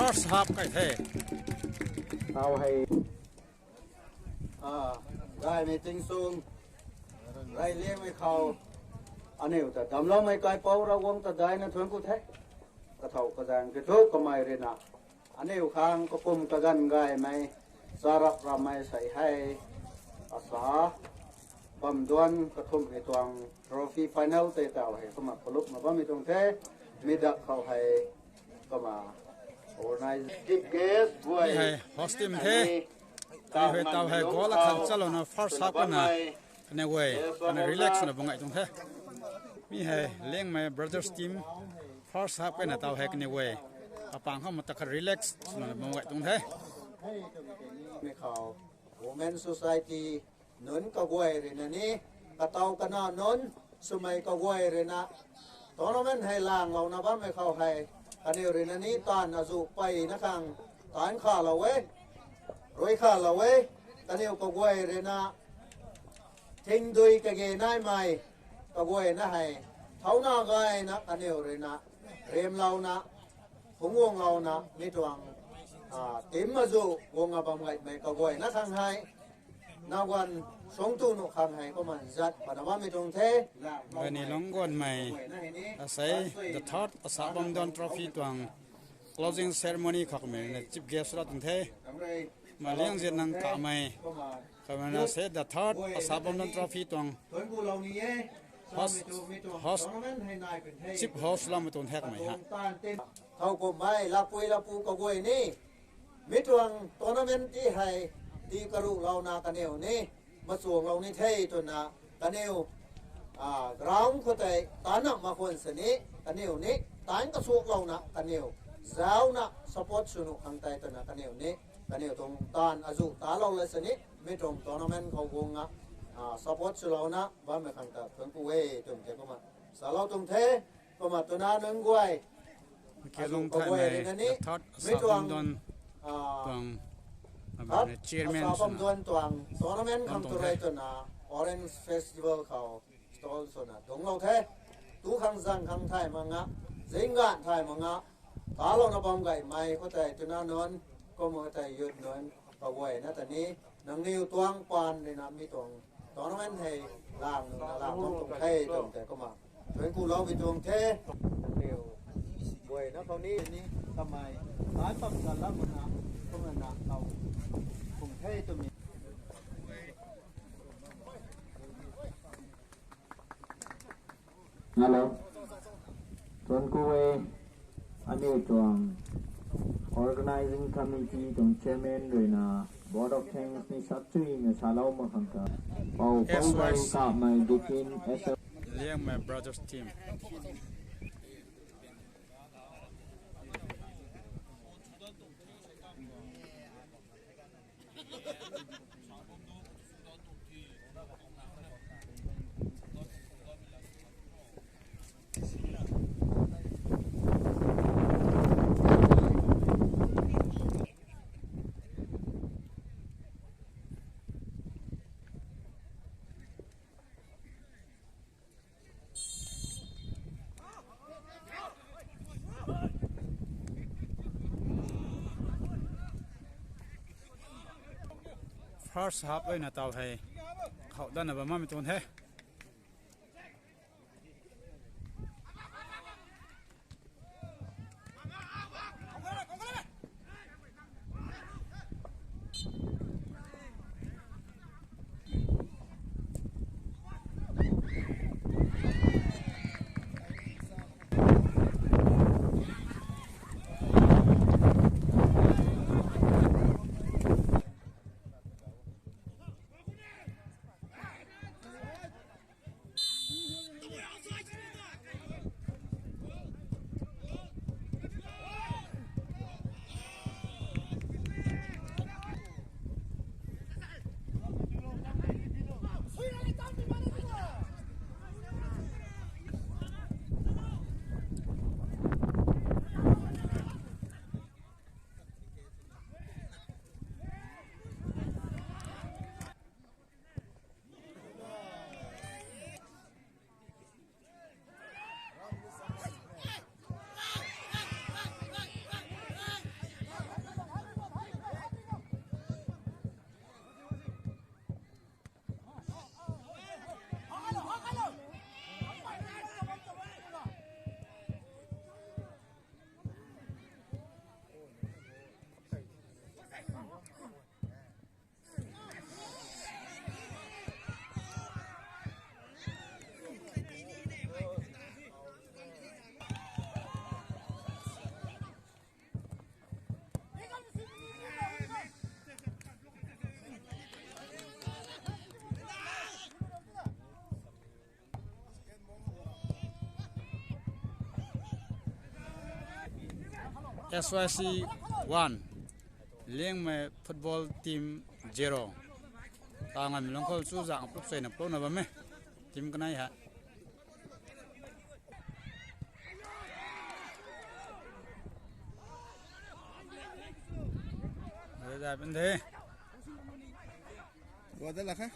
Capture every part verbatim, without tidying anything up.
First half kai the. Tau hei. Ah, gaymei ting sung. Rey liangmei khou. Aniu ta damloumei kaipouc Ravguangc ta daina thuanc ku the. Kathau kazang kiu thu kamei rui na. Aniu khang kakum kaganv gaymei. Charap ramei sei hei. Asa. Bam duan kathumh hei tuang trophy final tei tau hei kumna kalupna bammei tuang the. Mi dak khou hei kumna organize chief guest guay. Mi hei host team the. Tau hei tau hei goal akhat chalouna first half na kaniw guay kaniw relax na bam ngai tuang the. Mi hei Liangmei Brothers team first half na tau hei kaniw guay kapang khou mata khat relax swna bam ngai tuang the. Mi khou Women Society nunc kaguay rui na ni, kataw kana nunc swmei kaguay rui na, tournament hei langlouna bammei khou hei, kaniw rui na ni taanv azuh peyna khang taanc khalou e, rui khalou e, kaniw kaguay rui na, thingdui kage naimei kaguayna hei, thauna gayna kaniw rui na, rimlouna, phungc guanglouna, mi tuang, ah, team azuh guang a bam gaymei kaguayna khang hei, naguan sungtu nuh khang hei kumna zat pana bammei tuang the. Gani lungc guanmei, asei the third asa bam duan trophy tuang closing ceremony khou kamei na chief guest ra tuang the. Ma Liangzianang Kamei, kamei na sei the third asa bam duan trophy tuang host, host, chief host loumei tuang the kamei ha. Thowkumhmei lakpui lakpu kaguay ni, mi tuang tournament ti hei, ti karuhlouna kaniw ni, machuanglou ni the twna, kaniw, ah, ground khou tei taanna mak khwan sini, kaniw ni, taanc kasuaklouna kaniw, zauna support sw nuh khang tei twna kaniw ni, kaniw tuang taanv azuh talou la sini, mi tuang tournament khou guang a, ah, support swlouna bammei khang ta thuanc ku e twmei tei kumna salou tuang the. Kumna twna nunc guay, azuh kaguay rui na ni, mi tuang, ah, third asa bam duan tuang tournament khang tu rei twna Orange Festival khou stall swna dungclou the. Tu khang zang khang thay mak nga, zingganv thay mak nga, talouna bam gaymei khoutei twna nunc, kumna tei youth nunc kaguayna ta ni, nangniw tuang paan rui na mi tuang tournament hei lang nuna lang bam tuang the twmei tei kumna thuanc ku loumei tuang the. Nangniw guayna khou ni, ni kamei taanc bam zan lam na, kumna na tau kum the twmei. Hello. Thuanc ku e, aniu tuang organizing committee tuang chairman rui na vote of thanks ni sap chuina salou mak khang ta, Pou Poubou Kamei, Deacon, S L Liangmei Brothers Team. First half na tau hei khou dana bam makmei tuang the. S Y C one, Liangmei Football Team zero. Tangan lungkhou chu zang approve suina plona bam e. Team kanei ha. Ada bende. Gua da lakha.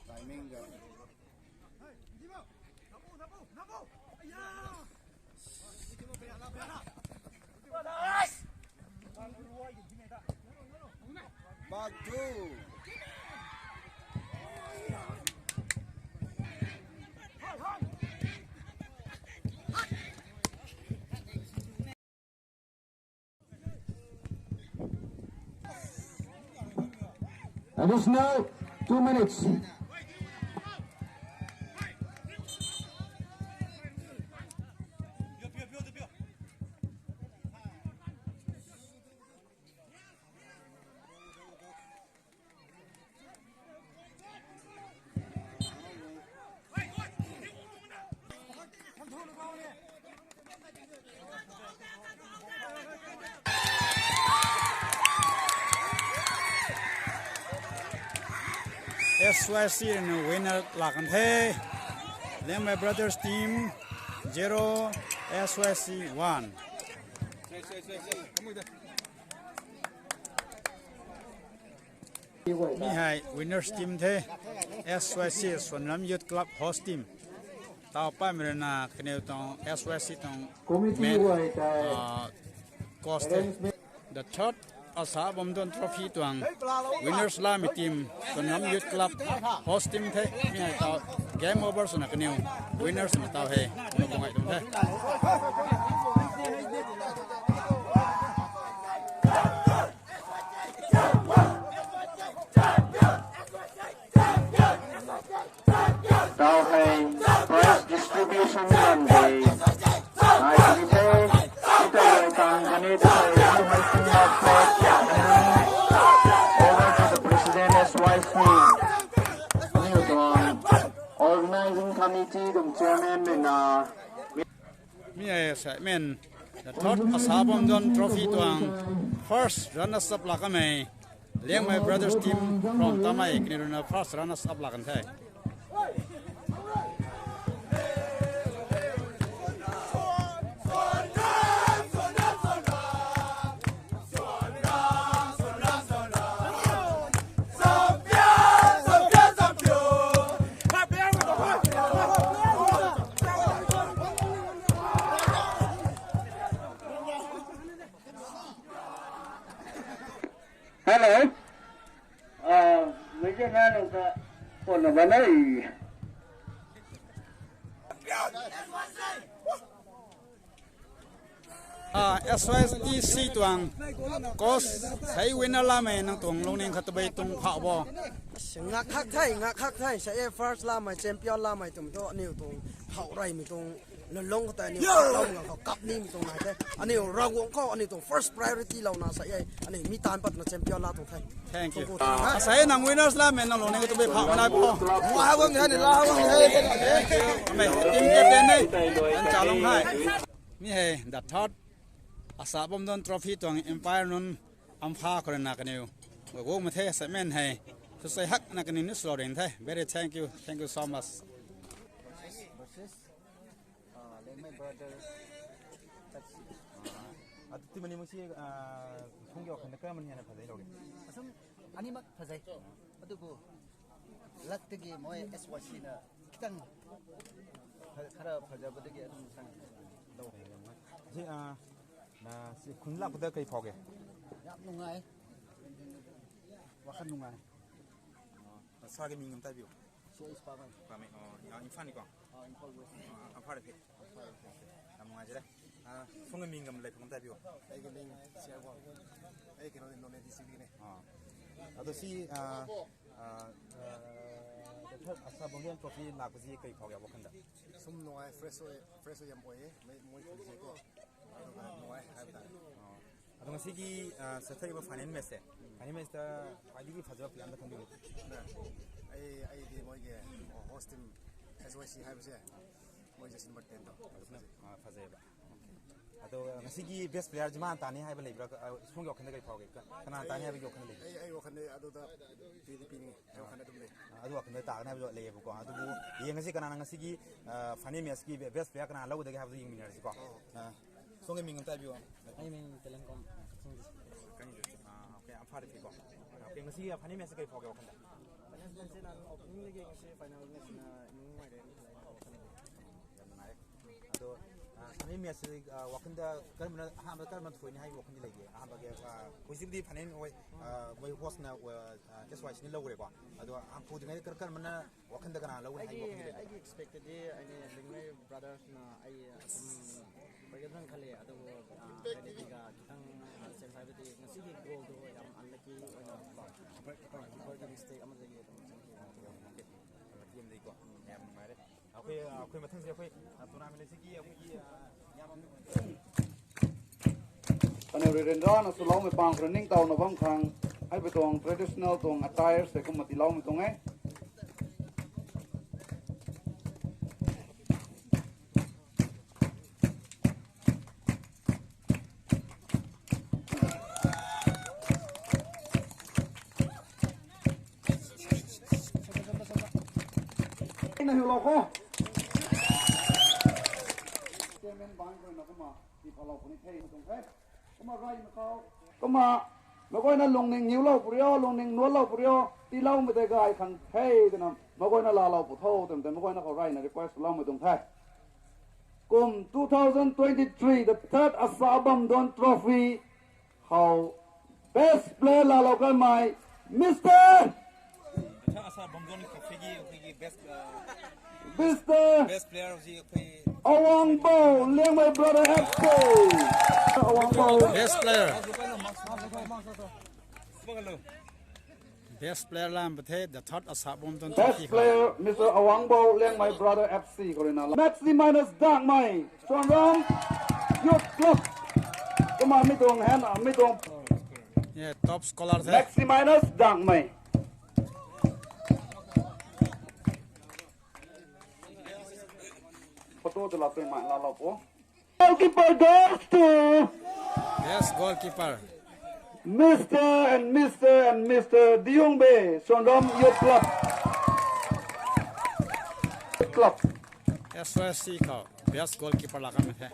Timing ga. Back two. Additional two minutes. S Y C rui na winner laa kan the. Liangmei Brothers team zero, S Y C one. Mi hei winners team the, S Y C Swanram Youth Club host team. Tau paimei rui na kaniw tuang S Y C tuang committee main, guay tei, ah, coach the. Arrangement. The third Asa Bomdon Trophy tuang winners laamei team, Swanram Youth Club host team the. Mi hei tau game over swna kaniw winners na tau hei, na bungai tuang the. Tau hei prize distribution kan de. Ai ni the, ita loi tang kani the, you have to have faith. Over to the president S Y C. Niw tuang organizing committee tuang chairman rui na. Mi hei seimen, the third Asa Bamdon Trophy tuang first runners up lak kamei, Liangmei Brothers team from Tamei kaniw ruina first runners up lak kan the. Hello. Ah, mei je na nang ta phone na ba nei. Ah, S Y T C tuang coach sei winner lamei nang tuang lungning khat tabei tuang phau bo. Ngak khak thei, ngak khak thei, sa e first lamei, champion lamei tum tu aniu tuang phau reymei tuang lulung khou tei aniu lou ngak khou kap nimei tuang nai the. Aniu Ravguangc khou aniu tuang first priority louna sa e, aniu mi tan patna champion la tuang the. Thank you. Tuang ku tuang the. Asei nang winners lamei nang lungning khat tabei phau nai bo. Wa wang the, la wang the. Mei team captain nei, an cha lung hai. Mi hei the third Asa Bamdon Trophy tuang umpire nunc Ampha khou ruina kaniw guang ma the, seimen hei. Sw sei hak na kaniw ni slow ring the. Very thank you. Thank you so much. Versus, uh, Liangmei Brothers. Atu ti mani musi, ah, phung yo khanda kar mani na phazei lou. Asum animak phazei. Adubu lat tagi moi S Y C na kitang pha-, khara phazaba tagi adum sang lou. Ji, ah, na si khun lak da kai phok ge. Yam nungai. Wakhan nungai. Ah, sa ke ming ngam tai biu. Si is pa mai. Pa mai, oh, ya, Imphal ni ko. Ah, Imphal West. Ah, Imphal West. Yam nungai jere. Ah, phung ming ngam lai phung tai biu. Ai ke ming sia bo. Ai ke no no ne di si ne. Ah. Ado si, ah, ah, the third Asa Bamdon Trophy lak si kai phok ya wakhan da. Sum nungai fresh oi, fresh oi yam oi, mei moi phung je ko. Aduga nungai hai ta. Oh. Ado ngasigi, ah, sathai ba final match se. Final match ta khwai di phazaba plan ta khang di. Na, ai, ai di moi ge, oh, host team S Y C hai ba se. Moi je number ten to. Ah, phazaba. Ado, ah, ngasigi best player jiman tani hai ba lei bra, ah, sung yok khanda kai phok ge. Ka-, kana tani hai ba yok khanda lei. Ai, ai yok khanda ado da P D P ni. Ai yok khanda dum lei. Ah, ado yok khanda ta kana hai ba lei bu ko. Ado bu, ye ngasi kana ngasigi, ah, final match ki be-, best player kana lou da ge hai ba ying miner si ko. Oh. Ah. Song e ming tai biu. Ai ming Talangkom. Song di. Kan ju. Ah, okay, am phari ko. Okay, ngasi a final match kai phok ge wakhan da. Final match na opening lagi ngasi final match na nung mai de. Yam nai. Ado, ah, final match, ah, wakhan da kar mana, ha, kar mana thui ni hai wakhan di lagi. Ah, ba ge, ah, positively final oi, ah, oi host na, ah, S Y C ni lou re ko. Ado, ah, pu dingai kar, kar mana wakhan da kana lou hai wakhan di lagi. Ai expected di, ai ni Liangmei Brothers na ai, um, Pagazan khale, ado, ah, ai ni tiga kitang, ah, sen sai bati, ngasi di goal tu yam unlucky, oina, keeper, keeper, keeper ki mistake ama jagi, unlucky am di ko, yam nai re. Akhoi, akhoi mathang se akhoi, ah, tournament si ki, akhoi ki, ah, yam Kaniw rui ryanra na swloumei pang khou rui ningtow na bam khang, hei pui tuang traditional tuang attire se kumna tiiloumei tuang e. Na hiu lou kho. Chairman bang khou na kumna tii phalou puni the na tuang the. Kumna rui na khou. Kumna, meic guayna lungning niulou puni o, lungning nuanlou puni o, tiiloumei tei gay khang the twna, meic guayna laalou pu tho twmei tei meic guayna khou rui na request loumei tuang the. Kum two thousand twenty-three, the third Asa Bamdon Trophy khou best player laalou kanmei, Mister Asa Bamdon Trophy ki, ki best, uh, Mister Best player si khui. Awangbo, Liangmei Brother F C. Awangbo. Best player. Best player lam pathe, the third Asa Bamdon Best Trophy. Player, Mister Awangbo, Liangmei Brother F C khou rui na. Maxi Minus Dangmei, Suanrong Youth Club. Kumna mi tuang hen, mi tuang. Yeah, top scorer the. Maxi Minus Dangmei. Photo tu la pe ma laalou pu. Goalkeeper goes to Best goalkeeper. Mister and Mister and Mister Diyongbe, Sonram Youth Club. Club. S Y C khou best goalkeeper laa kanmei the.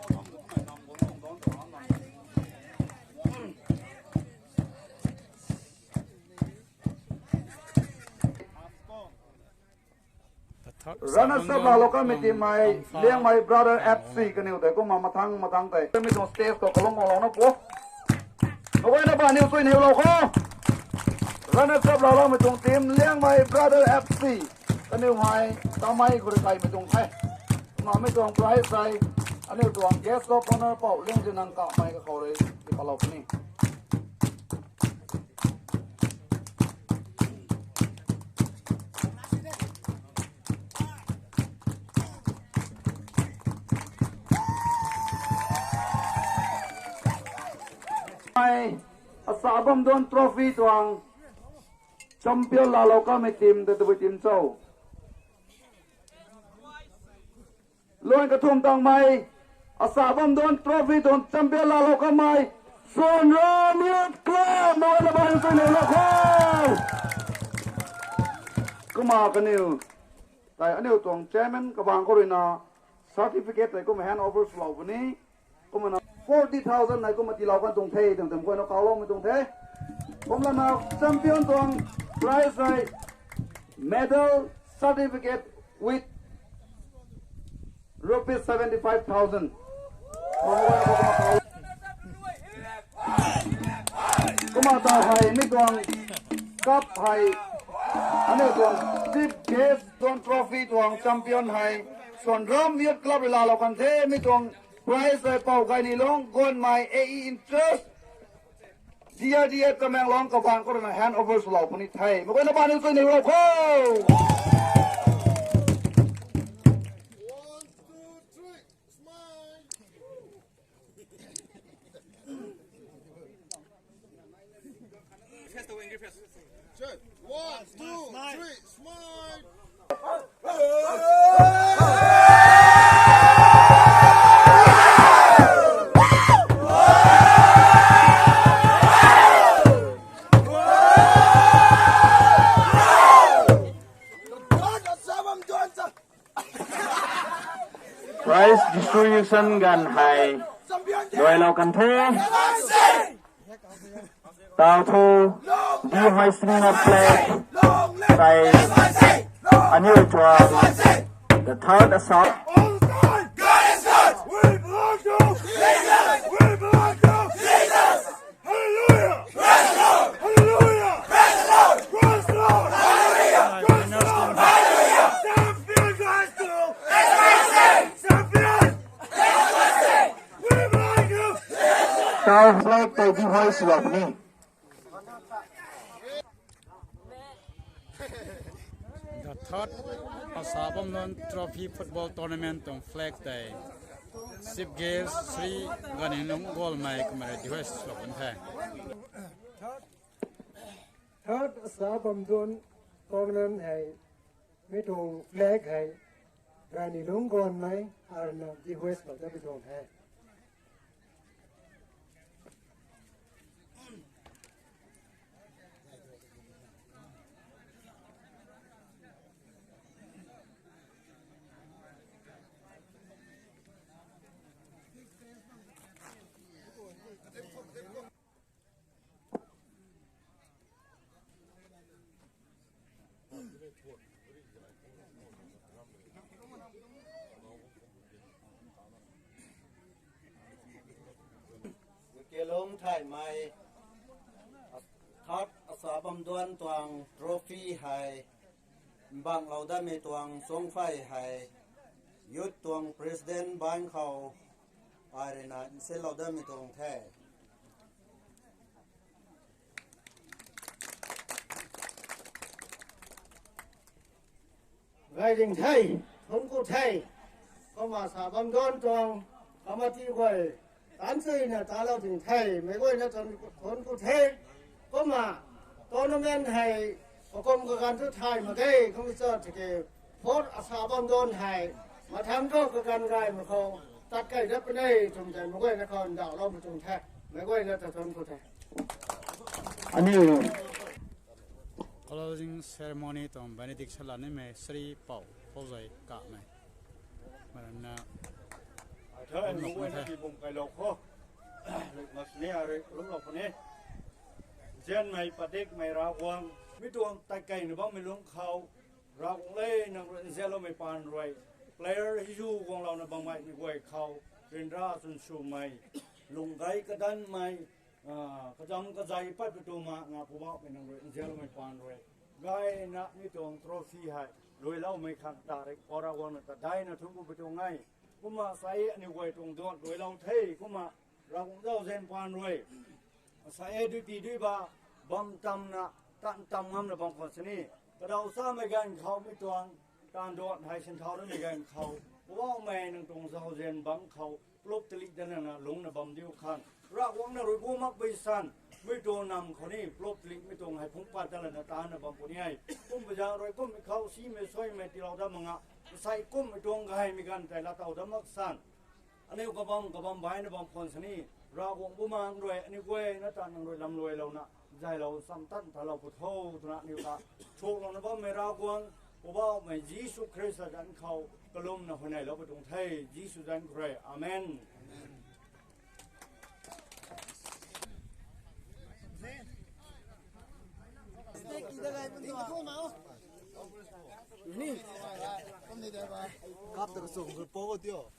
Runners up laalou kanmei team hei Liangmei Brother F C kaniw tei kumna mathang mathang tei mi tuang stage khou kalung guang lou na pu. Kaguayna baniw chui niw lou kho. Runners up laaloumei tuang team Liangmei Brother F C kaniw hei tamei khou rui kaimei tuang the. Kumna mi tuang prize hei aniu tuang guest of honour Pou Liangzinnang Kamei kakhou rui tipatlou puni. Mei, Asa Bamdon Trophy tuang champion laalou kanmei team tei tabui team cho? Luan kathumh tangmei, Asa Bamdon Trophy tuang champion laalou kanmei Sonram Youth Club, mei la bang tui lou lou kho. Kumna kaniw tei aniu tuang chairman kabang khou ruina certificate tei kumna hand over swlou puni. Kumna forty thousand hei kumna tiilou kan tuang the, tuang tuang guayna kauloumei tuang the. Kumlana champion tuang prize hei medal, certificate with rupees seventy five thousand. Kumna ta hei mi tuang cup hei aniu tuang chief guest tuang trophy tuang champion hei Sonram Youth Club rui laalou kan the. Mi tuang prize hei Pou Gaynilung Gonmei, A E in charge, D R D A Tamenglong kabang khou ruina hand over swlou puni the. Mei guayna baniw chui niw lou kho. One, two, three, smile. Prize distribution ganv hei luailou kan the. Tau thu, dehoisting of flag tei aniu tuang the third assault. Tau flag tei dehoist swlou puni. The third Asa Bamdon Trophy Football Tournament tuang flag tei Chief Guest Shri Gaynilung Gonmei kamei rui dehoist swlou puni the. Third Asa Bamdon Tournament hei mi tuang flag hei Gaynilung Gonmei arna dehoist swlou dat puni tuang the. Kelung thaymei third Asa Bamdon tuang trophy hei mbanglou datmei tuang chungphey hei youth tuang president bang khou ai ruina nsinlou datmei tuang the. Gay ding the, thuanc ku the. Kumna Asa Bamdon tuang committee guay taanchuina talou ding the, meic guayna thuanc ku the. Kumna tournament hei kakum kaganv thu thay mak ge, kum cha tiki fourth Asa Bamdon hei mathangc khou kaganv gay mak khou Tat kai dat puni twmei tei meic guayna khou ndauhloumei tuang the. Meic guayna ta thuanc ku the. Aniu Closing ceremony tuang benediction lanimei Sri Pou Pouzei Kamei. Marana Ai the, nunc guayna ti bum kailou kho. Rui mas ni a rui lungclou puni. Nzianmei padikmei Ravguangc, mi tuang tat kai na bammei lungc khou, Ravguangc le, nang rui nzianloumei paan rui, player hizu guanglouna bammei meic guay khou, ryanra chwn swmei, lung gay kadanmei, kazam kazei pat patu ma nga Poubauhmei nang rui nzianloumei paan rui, gayna mi tuang trophy hei ruiloumei khang tarik pau Ravguangc na ta daina thuanc ku patu ngai. Kumna sa e aniu guay tuang duan ruilou the, kumna Ravguangc zauzian paan rui sa e duipi dui ba bam tamna, tan tam ngamna bam khwan sini, kadaw samei ganv khou mi tuang taanv duan hei sinthau namei ganv khou, Poubauhmei nang tuang zauzian bam khou plup tali dat lana lungcna bam diu khang, Ravguangc na rui bu makpui san, mi tuang nam khou ni plup tali mi tuang hei phungc pat dat lana taanna bam puni e. Kumna zaeng rui kummei khou simei suaimei tiilou dat mak nga, nsei kummei tuang gaymei ganv tei laatow dat mak san, aniu kabam kabam baina bam khwan sini, Ravguangc Bumaengc rui aniu guayna ta nang rui lamluailouna zaylou sam tan talou pw tho twna aniu ta thuaklouna bammei Ravguangc, Poubauhmei Jisu Khrista zanc khou kalumna huayneylou pw tuang the, Jisu zanc khou rui. Amen. Kap ta kasung kul po tio.